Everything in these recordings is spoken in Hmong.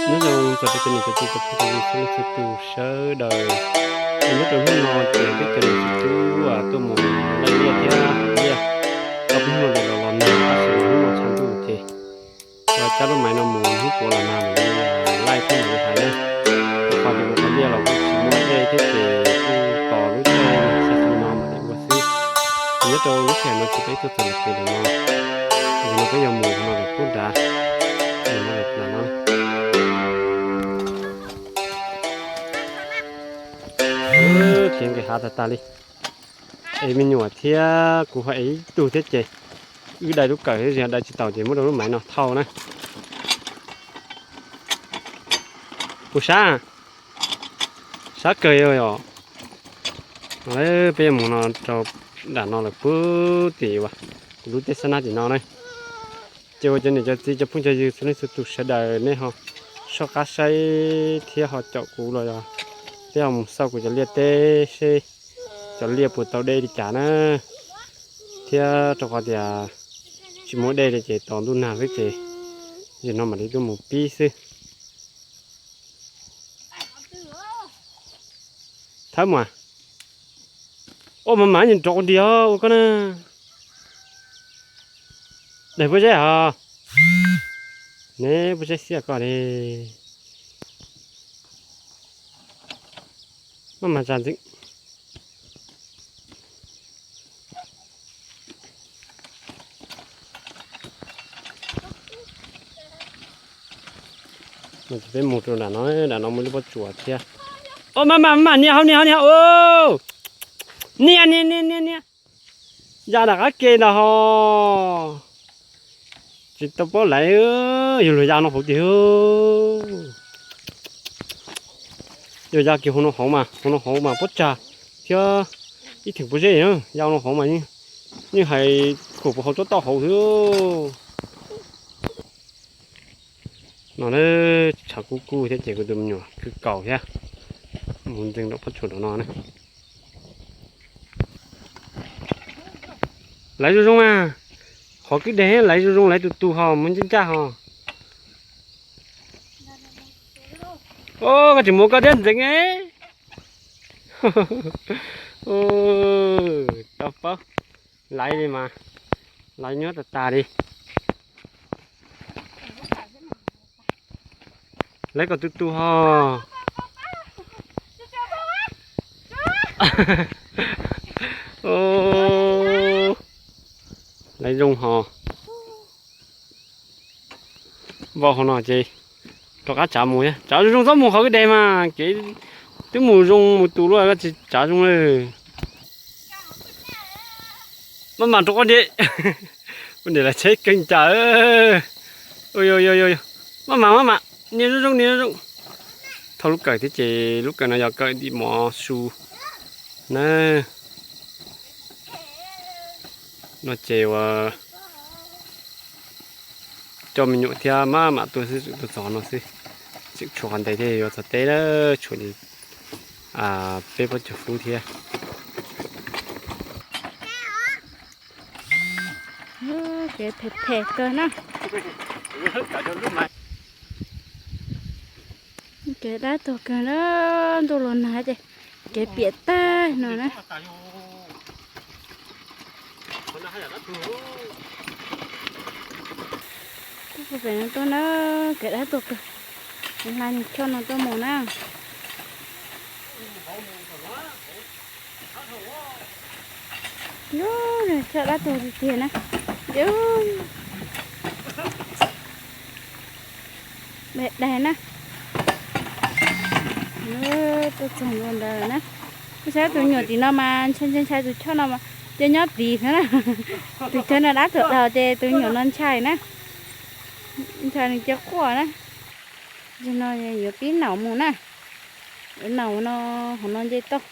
Nyob zoo txog rau cov niam cov txiv cov phooj cov ywg txhua leej txhua tus sawv daws. Nyob rau hnub no ces peb cov niam txiv tub tuaj mus laij liaj thiab liaj, tau peb hnub no los los nag tab sis hnub no tshav ntuj ces cab lub maiv no mus hnub puav los nag mam li laij thiab mam li hais na. Rau qhov tias kuv qhov liaj los kuj tsis muaj dej thiab ces kuj tos lub caij nag xya xyoo no mam li ua xwb. Nyob rau lub sij hawm no ces peb tuaj txog lawm pem lawm no, ces no peb yuav mus no lawm pub nrad, mus no lawm pem no. Kev nqis hav tag tag li. Es me nyuam thiab kuv ho es ib tug thiab ces wb dai lub kawm thiab, dai tsis taus ces muab rau lub maiv no thauj na. Puas sab? Sab kawg yom. Peb yuav mus no rau nram no lawm pub tim uas kuv lub teb xab nab tim no na. Ces ua cov niam cov txiv cov phooj cov ywg txhua leej txhua tus sawv daws nej ho soj qab saib thiab ho caum kuv los yog peb ho mus xauj kuv cov liaj teb seb cov liaj puas tau dej li cas na. Thiab rau qhov tias tsis muaj dej li ces tos ntuj nag xwb ces zaum no mam li tuaj mus pib xwb. Thawb mas. Ua mas mam nrov diam ua koj na. Daim pob zeb hos. Ne pob zeb xiab koj li. Maj mam tsa ntxeev. Peb mus rau nram no, nram no muaj lub pob tsuas thiab. Ua mas mas mas nias hauv nias hauv nias hauv. Nias nias nias nias nias. Ya nram qab ke ntag hos. Tsis tau paub laiv, yog luag ya no hauv tiag. Yog ya kiag hauv no hauv mas, hauv no hauv mas pob tsag thiab ib theem pob zeb na, ya no hauv mas yeej hais khuam puas hauv tsob tauj hauv xwb. No na, tshav kub kub thiab ces kuv tus me nyuam kwv kaus thiab mus ntxeev nram pob tsuas nram no na. Laiv zoo zoo mas, qhov kwj deg laiv zoo zoo laiv tus tus hos mus ncaj ncaj hos. Koj tseem mus koj thiab ntxeev. Tau paub, laiv li mas, laiv nyob tas tas li. Laiv kom tu tu ho. Laiv zoo ho. Vau hauv no ces rov qab tsav mus thiab, tsav zoo zoo txhob mus qhov kwj deg mas kev twb mus zoo mus tus luaj koj tsis tsav zoo lawm. Maj mam rau qhov dej, ua niam lawv tsheb keej cas. Maj mam maj mam, nias zoo zoo nias zoo zoo. Thauj lub kawm thiab ces lub kawm no yog kawm ntim mov su na. No ces uas coj me nyuam thiab maj mam tuaj xwb, tseem tuaj txog no xwb, tseem tshuav qhov ntawd thiab yuav txog teb lawm, tshuav li peb plaub caug fub thiab. Kev phem phem kawg na. Kev dab tuag kawg na, ntuj los nag ces kev piam tag no na. Kuv pem no tuaj na, kev dab tuag kawg, hla nws choj no tuaj mus na. Yus, choj dab tuag tiag tiag na. Yus, daig daig na. Tuaj txog ntua ntawd na. Saib tus nyuam tim no mas ntshai ntshai ntshai tus choj no mas, ces nyob tid xwb na. Tus choj no dab tuag dhau ces tus nyuam no ntshai na. Ntshai nws cia quaj na. Tam sim no yuav pib naum mus na. Yuav naum no, hauv no nce toj.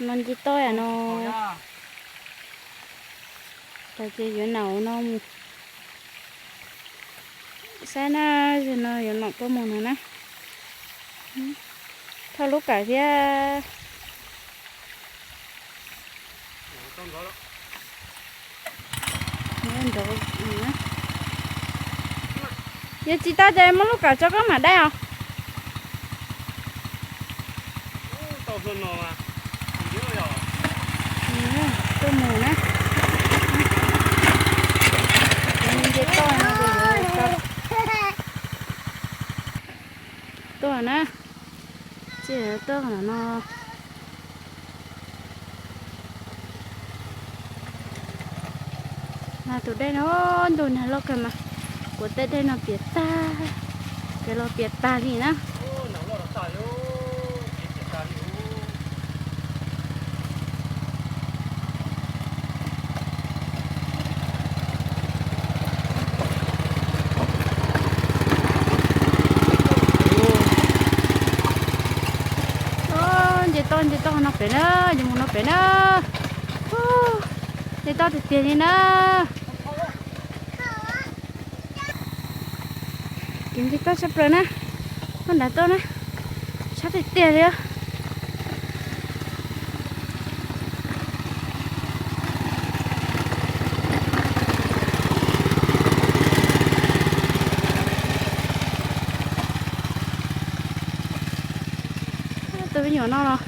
No nce toj no. Ces yuav naum no mus. Saib na, tam sim no yuav naum tuaj mus no na. Thauj lub kawm thiab. Nrov na. Yog tsis tau ces muab lub kawm tso koj mam dai os. Tuaj mus na. Nce toj no, tuaj na. Tsis tuaj no. Mas tus dej no ntug nag loj kawg mas, kuv tej dej no piam tag, kev los piam tag li na. Nce toj, nce toj no pem na, yuav mus no pem na. Nce toj tiag tiag li na. Kev nce toj sab plaws na, koj nrad toj na, sab tiag tiag li. Tus me nyuam no los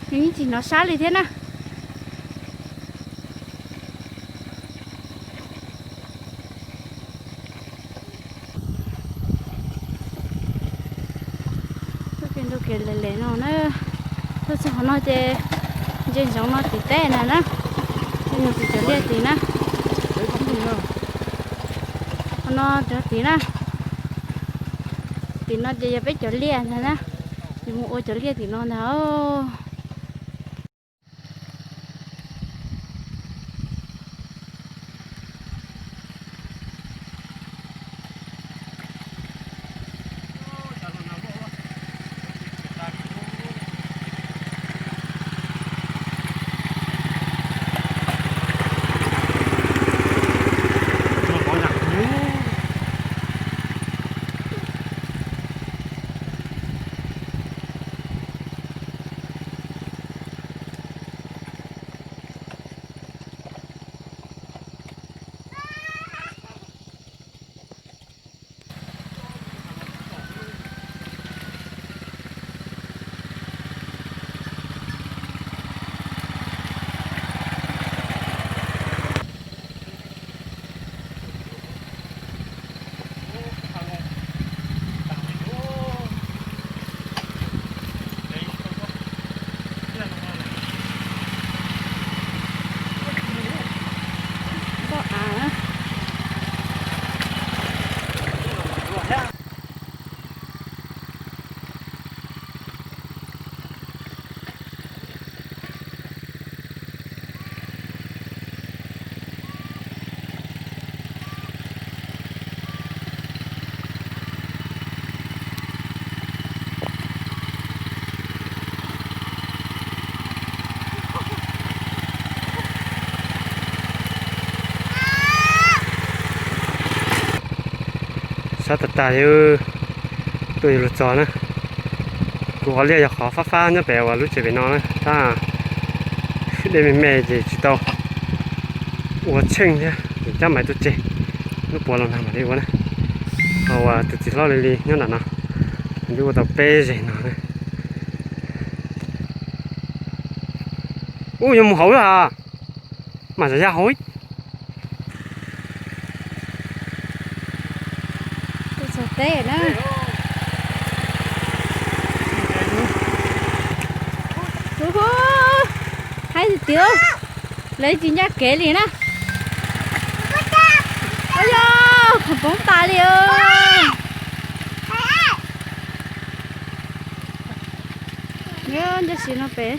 nws yeej tsis hnov sab li thiab na. Tuaj kev nrau kev lem lem no na, tuaj txog qhov no ces ntsia ntsoov no tim teb na na, ntsia ntsoov tim cov liaj tim na. Qhov no rov tim na, tim no ces yog peb cov liaj ntag na, yus mus ua cov liaj tim no ntag. Sab tag tag li, tuaj yuav luag txog na. Kuv qhov liaj yog qhov fab fab nyob pem uas lub tsev pem no na, tab dej me me ces tsis tau ua tsheej thiab, cab maiv tuaj tseg, lub puav los nag mam li ua na. Qhov uas tus txiv hlob li li nyob nram no, nws twb ua tau peb zeg no na. Ub, yuav mus hauv lawm, mam zam ya hauv. Txog teb na. Hu hu, haib tiag tiag, lawv tsis ncaj kev li na. Ua yog qhov poob tas li. Nyob ncaj si no pem.